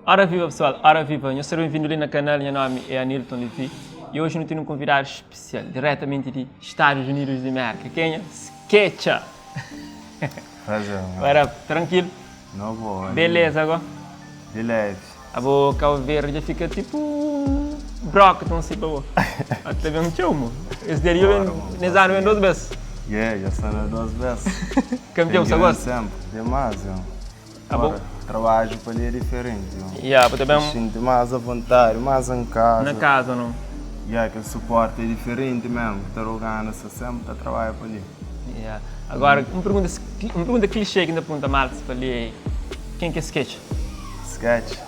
Ora viva pessoal, ora viva, nhos ser benvindu li na kanal, nha nomi é Anilton Levy e hoje nu ten un konvidadu spesial, diretamenti di Stadus Unidus di Merka, kenha? Sketcha! Prazer, mano. What up, tranquilo? No boa. Beleza go? De leve. Abo Cabo Verde dja fika tipo broca tão si pa bo. Ata ben txeu mo. Es dia li ben nes anu ben dos bes. Yeah, dja sta na dos bes. Campeão, sa gosta? Sempre, demais, yo. Abo? Ora, trabadju pa li é diferente, yo. Yeah, bo ta ben Xinti mais à vontade, mais em casa. Na casa não? Yeah, kel suporte é diferente mesmo. Ta rogando, sta sempre ta trabalha pa li. Yeah. Agora, un pergunta, un pergunta clichê ki N ta pergunta maltas pa li é, ken ki é Sketch? Sketch?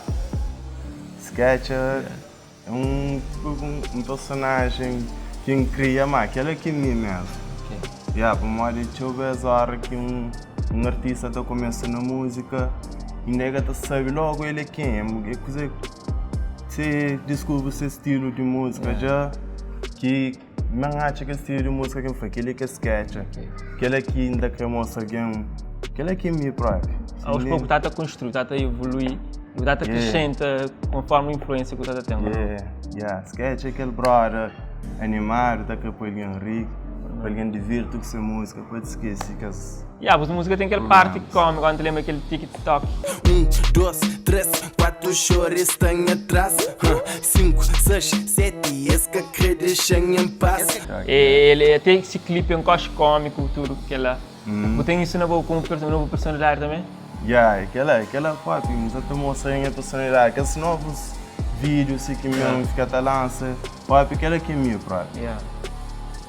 Sketch é un tipo un personajen ki N kria, ma kel-la ki mi mesmu. Yeah, pamodi txeu bes ora ki un un artista ta kumesa na múzika, inda el ka ta sabe logu el é kenha, é kuze se diskubri se stilu di múzika dja ki Mi N atxa kel stilu di múzika ki N fla, kel-li ki é sketcha, kel-la ki N ta krê mostra algen, kel-la ki é mi própi. Aos poku ta ta konstrui, ta ta evolui, bu ta ta krisenta konformi influensia ku ta ta ten. Yeah, yeah, sketcha é kel broda animadu, ta krê poi algen ri, pa algen divirti ku se múzika, pa diskese kes. Ya, bus múzika ten kel parti kómiku, anta lenbra kel tiki tok. 1, 2, 3, 4 Xori sta nha tras 5, 6, 7 Es ka kre dexa-m en pas. El é até si clipe é un koxi kómiku tudu kela. Bu ten isu na bo komu na bu personalidadi tanbe? Ya, é kela, é kela propi, N sa ta mostra nha personalidadi, kes novus vídiu si ki mi N fika ta lansa. Propi kel ki mi propi. Yeah.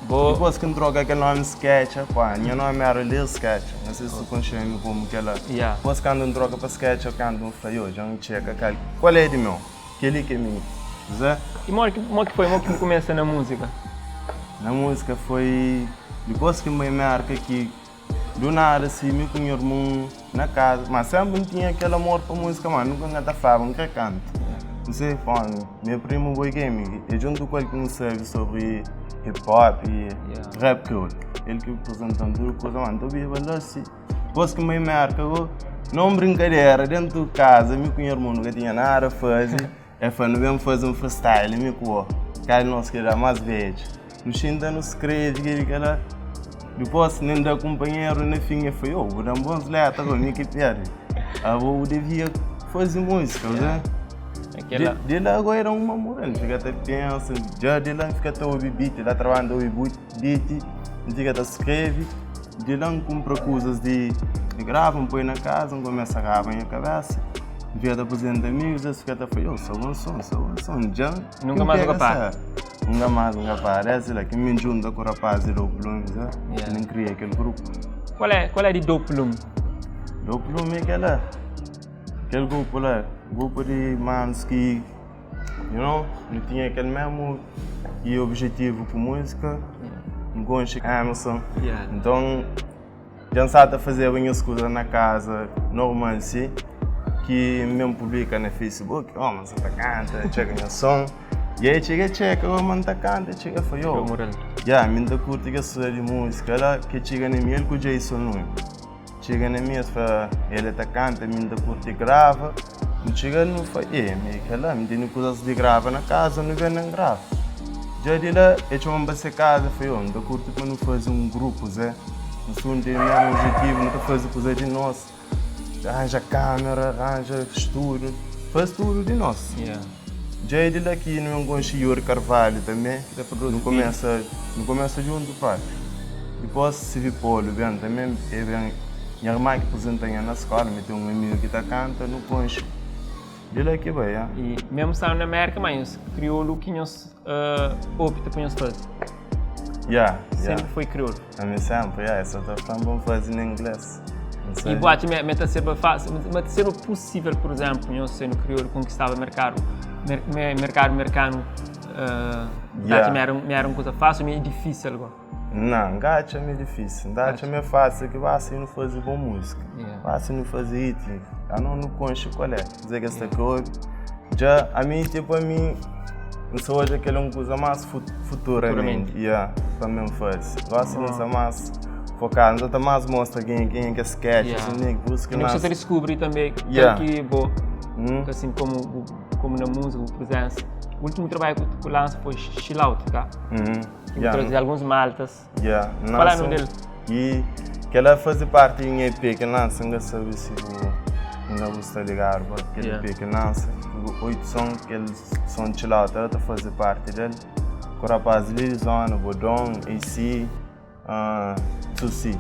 Bo. Dipos ki N troka kel nomi Sketcha, pá, nha nomi era Lil Sketcha, N sei si tu konxe-m komu kel la. Yeah. Dipos kandu N troka pa Sketcha, kandu N fla, yo, dja N txeka kal, kual é di meu? Kel-li ki é mi. Zé. I modi ki, modi ki foi, modi ki bu kumesa na múzika? Na múzika foi dipos ki N bai Merka ki Do nada si mi ku nha irmon na kaza ma senpri N tinha kel amor pa múzika ma nunka N ka ta flaba N kre kanta N se fla nha primu Boy Game é djuntu ku el ki N sabe sobri hip hop i rap kriolu el ki apresentan tudu kuza ma N ta obiba la si dipôs ki N bai Merka go na un brinkadera dentu kaza mi ku nha irmon nu ka tinha nada faze El fla, Nu ben faze un freestyle, mi ku bo. Kal di nos ki da más bedju? Nu xinta nu skrebe kel-li kel-la. Dipôs, nen da kunpanheru. Na fin, el fla, Yo, bu da-m bons létra gó, mi ki perde. Abo bu devia faze múzika, bu sabe? Di la gó era uma mural. N fika ta pensa, dja di la N fika ta obi beat, la trabadju N ta obi beat, N fika ta skrebe. Di la N kunpra kuzas di grava, N poi na kaza, N kumesa grava nha kabésa. N fika ta aprizenta amigus, es fika ta fla, yo, sta bon son, sta bon son. Dja Nunka más bu ka para. Nunka más N ka para. Désdi la ki N ben djunta ku rapaz di Dope Lume, sa? Ki N kria kel grupu. Kual é, kual é di Dope Lume? Dope Lume é kel-la, kel grupu la, grupu di manus ki, you know, nu tinha kel mésmu i objetivu ku múzika. N konxe Emerson, nton. Dja N sa ta fazeba nhas kuza na kaza normal si, ki N ben publika na Facebook, oh ma N sa ta kanta, txeka nha son. I el txiga txeka, oh ma N ta kanta, el txiga fla, yo, ya, mi N ta kurti kes kuza di múzika la, ke txiga na mi, el ku Jason Luna, txiga na mi es fla, el ta kanta, mi N ta kurti grava. Nu txiga nu fla, e mi kel-la, mi tene kuzas di grava na kaza, nu ben N grava. Dja di la, e txoma-m pa se kaza, e fla, yo, N ta kurti pa nu faze un grupu, Zé. Nu tudu tene mesmu objetivu, nu ta faze kuza di nos, ranja kamera, ranja studu, faze tudu di nos. Dja di la ki nu ben konxe Yuri Carvalho tanbe, nu kumesa, nu kumesa djuntu propi. Dipos Sivi Polu ben tanbe, e ben, nha irma ki apresenta-m na skola, mi ten un amigu ki ta kanta, nu konxe. Di la ki bai, ya. I mesmu stadu na Merka, ma nhos kriolu ki nhos opta pa nhos faze? Ya, ya. Sempri foi kriolu? Ami sempri, ya. Es sa ta fla-m pa N faze na ingles. I bu atxa ma ta serba fásil, ma ta serba pusível, pur izénplu, nhos sendu kriolu konkistaba merkadu, merkadu merkanu, bu ta atxa ma éra un kuza fásil ô ma é difísil gó? Nan, N ka atxa ma é difísil. N ta atxa ma é fásil ki basta nu faze bon múzika. Basta nu faze hit, anos nu konxe kual é. Kuzê ki es ta kre obi. Dja ami, tipo ami, N sta odja kel un kuza más futuramenti. Yeah, pa mi N faze. Gosi N sta más fokadu, N sta ta más mostra kenha kenha ki es sketch, Yeah. assim, nek, pur isu ki N más. sta ta diskubri tanbe Yeah. kel ki bo. Assim como como na música, bu presença. O último trabalho que tu lança foi Chill Out, tá? Que yeah. trazer alguns maltas. Yeah. Falando dele. E que ela faz parte de um EP que lança, não sabe se não está ligado, aquele EP que lança, oito sons que eles são chill out, ela tá fazer parte dele. Com o rapaz ali, Zona, Bodon, AC, Susi.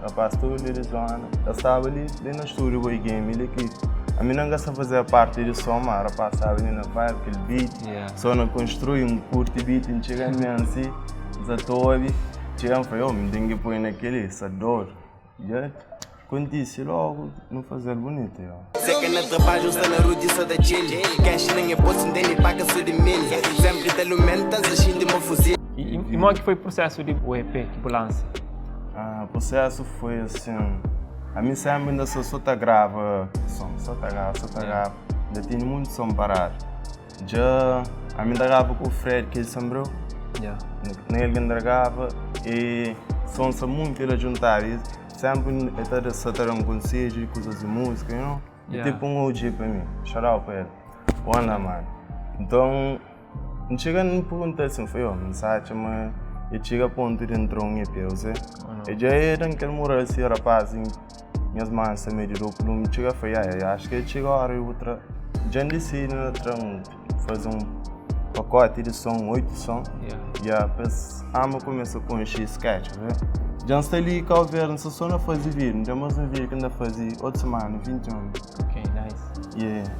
Rapaz, tudo ali de zona. Eu estava ali, ali no estúdio Boy Game, ali que a mim não gosta de fazer a parte de som, mas rapaz estava ali na vibe, aquele beat. Só não construi um curto beat, não chega nem assim, desatobe. Chega e falei, oh, me tem que pôr naquele, essa dor. E acontece logo, não fazer bonito. Sei que na trabalho, está na rua, só da chill. Cash nem é bolso, nem paga só de mil. Sempre te alimenta, se de uma fuzil. E como é que foi o processo de o EP que lança? Ah, o processo foi assim. A mim sempre ainda só tá grava som, só tá grava, só tá grava. Ainda tinha muito som parado. Já a mim grava com o Fred, que ele sembrou. Nem ele grava e som só muito ele juntar. E sempre ele tá dando um conselho de coisas de música, you know? É tipo um OG para mim, shout out para ele. One mano. Então, não chega nem perguntar assim, foi, ó, mensagem, mas eu chega a ponto de entrar um EP, eu sei. E já era aquele moral assim, rapaz, minhas mães também de roupa, não chega, foi, ah, acho que chega a hora e outra. Já decidi, né, fazer um pacote de som, 8 som. E a pessoa começa com esse sketch, né? Já está ali cá ver, não só não fazer vídeo, não temos um vídeo que ainda fazia outra semana, 21. Ok, nice.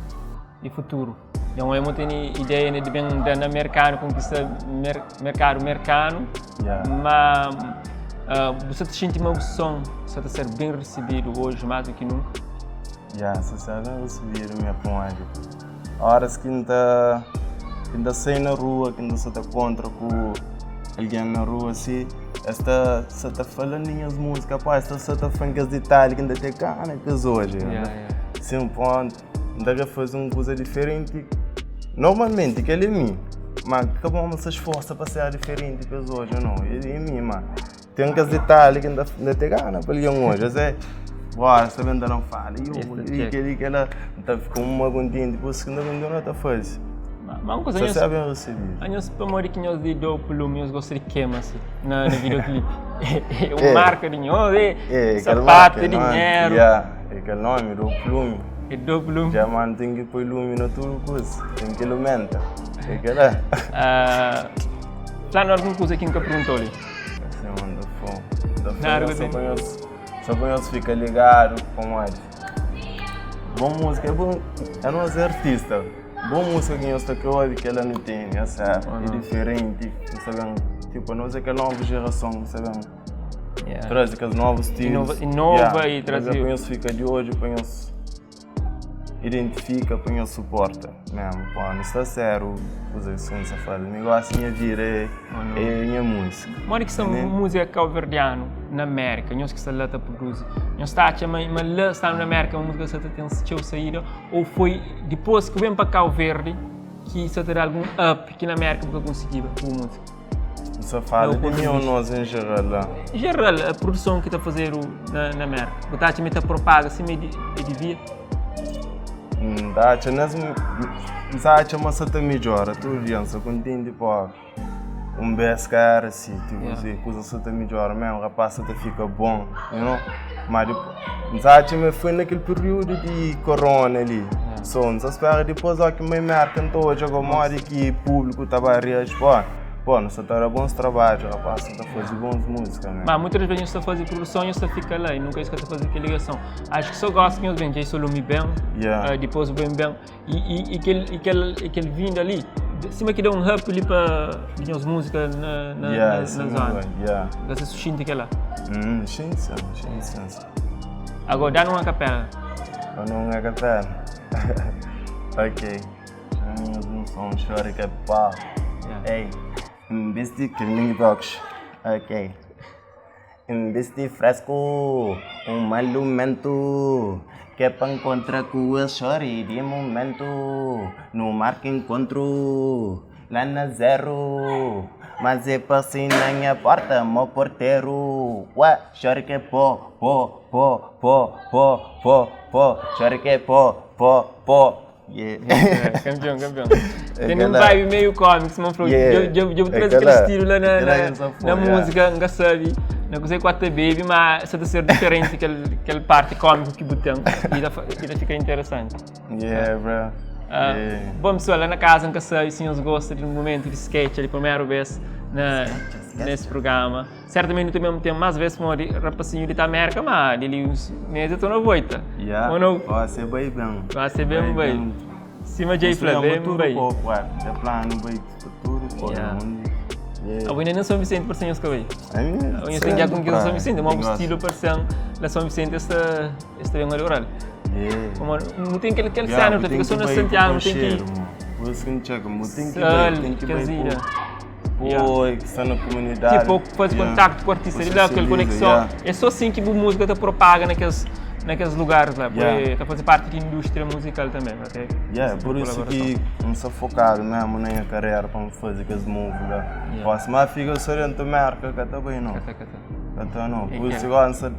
E futuro? Então eu não tenho ideia de bem da americano, conquista mercado americano, mas você te sente uma som, você está ser bem recebido hoje mais do que nunca? Yeah, você está bem recebido, minha ponte. Horas que ainda sai na rua, que ainda se está contra com alguém na rua, assim, esta só está falando minhas músicas, pá, esta só está falando aqueles detalhes que ainda tem cana que hoje. Sim, um ponto, ainda quer fazer uma coisa diferente. Normalmente, que ele é mim, mas acabamos se esforça para ser diferente que hoje, não, ele é mim, mas tem aqueles detalhes que ainda tem cana para alguém hoje, é. Bora, sabendo não fala, e eu, que ela está ficando uma contente, depois que ainda não está fazendo. Mas uma coisa, você sabe receber. Nós para morrer que nós de dope lume, nós gostamos de queima assim, na videoclipe. É marca de nós, é sapato, dinheiro. É aquele nome, dope lume. É dope lume. Já mano, tem que pôr lume na tudo coisa, tem que iluminar. É aquela. Plano alguma coisa que nunca perguntou ali? Assim, mano, da fome. Só para nós ficar ligado, como é. Boa música, é bom. Eu não sou artista. Boa música que eu estou aqui hoje que ela não tem, é certo? É diferente, sabem? Tipo, nós é aquela nova geração, sabem? Traz aqueles novos estilos. Inova e traz. Para nós fica de hoje, para nós identifica, para nós suporta mesmo. Pô, não está sério, os assuntos a falar. Eu gosto de minha vida, é minha música. Mas que são música cabo-verdiana na América, nós que está lá está produz. Nós está a mas lá está na América a música está tem seu saída ou foi depois que vem para Cabo Verde que isso terá algum up que na América nunca conseguiu com a música. Você fala de mim ou nós em geral lá? Em geral, a produção que está a fazer na América. Você está a meter propaga assim de devia? Tá, acha mas está melhor, tu viu, contente pô. Um best cara assim, tipo, assim, coisa só tá melhor mesmo, o rapaz só fica bom, you know? Mas depois, acha que foi naquele período de corona ali. Só, não se espera depois ó, que meio merda cantou, jogou modo que público estava a reagir, pô. Pô, não está a bons trabalhos, rapaz, está a fazer bons músicas, né? Mas muitas vezes a gente está a fazer produção e você fica lá e nunca está a fazer aquela ligação. Acho que só gosto que eu bem, já sou lume bem, depois bem bem, e aquele vindo ali, cima que dá um up ali para as músicas na zona. Você sente que lá? Sim. Agora, dá numa capela. Dá numa capela. Ok. Um som chora que é pau. Ei. Investi killing box. Ok. Investi fresco, um alimento que é para encontrar com o chore de momento. No marco encontro, lá na zero. Mas é passei na minha porta, meu porteiro. Ué, chore que é pó, pó, pó, pó, pó, pó, pó. Chore que é pó, pó, pó. Yeah. Yeah, Kampion, kampion. É Tem um aquela- vibe meio cómico, se não for. Yeah. Eu eu É trazer aquele aquela- estilo lá na, aquela na, essa na foi, yeah. música, nunca sabe. Não sei qual baby, mas só de ser diferente aquele, aquele parte cômico que botão e dá, e dá fica interessante. Yeah, bro. Ah, Yeah. Bom pessoal, lá na casa nunca sabe se eles gostam de um momento de sketch ali, primeira vez na, nesse programa. Certamente também tem mais vezes como o rapacinho de América, mas ele uns meses eu estou na volta. Yeah. Ou não? Vai ser bem bem. Vai ser bem bem. Cima Jay Fla, bem bem. Pouco, é. É plano bem tudo, pô. Yeah. Yeah. A ainda não São Vicente para os cabelos. I mean, Eu tenho já com que São Vicente, mas o estilo parecendo lá São Vicente está está bem rural. Yeah. Como não tem aquele aquele cena, fica só no Santiago, tem que Por isso que não checa, mas tem que Sal, ir, tem que ir. casinha. Pô, que está na comunidade. Tipo, faz Yeah. contato com o artista, ali lá, aquela Socializa, conexão. yeah. É só assim que a música te propaga naqueles, naqueles lugares lá. Yeah. Porque tá fazer parte da indústria musical também, ok? Yeah, Esse por tipo de isso colaboração. que não sou focado mesmo na minha carreira para me fazer aqueles moves lá. Yeah. Posso, mas fica só dentro da marca, que tá bem não. Cata, cata. Então não, É por que isso é. agora você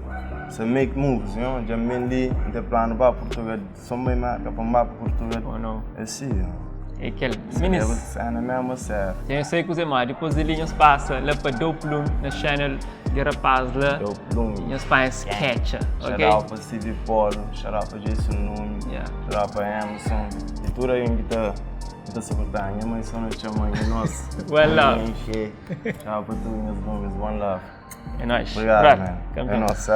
você make moves, you know? Já me ali, tem plano para Portugal, só me marca para para Portugal. Ou não? É assim, ó. É aquele. É Minis, cena mesmo sério. eu sei que os irmãos, depois de linhas passa lá para Dope Bloom, na channel de rapaz lá. Eu plume. Linhas faz sketch, Shout ok? out para CV Polo, shout out para Jason Nunes, Yeah. shout out para Emerson e tudo aí que tá que tá suportando. Minha mãe só não chama, minha nossa. One love. Shout out para todos meus nomes, one love. É nóis. Obrigado, Brother, man. Campeão. É nóis.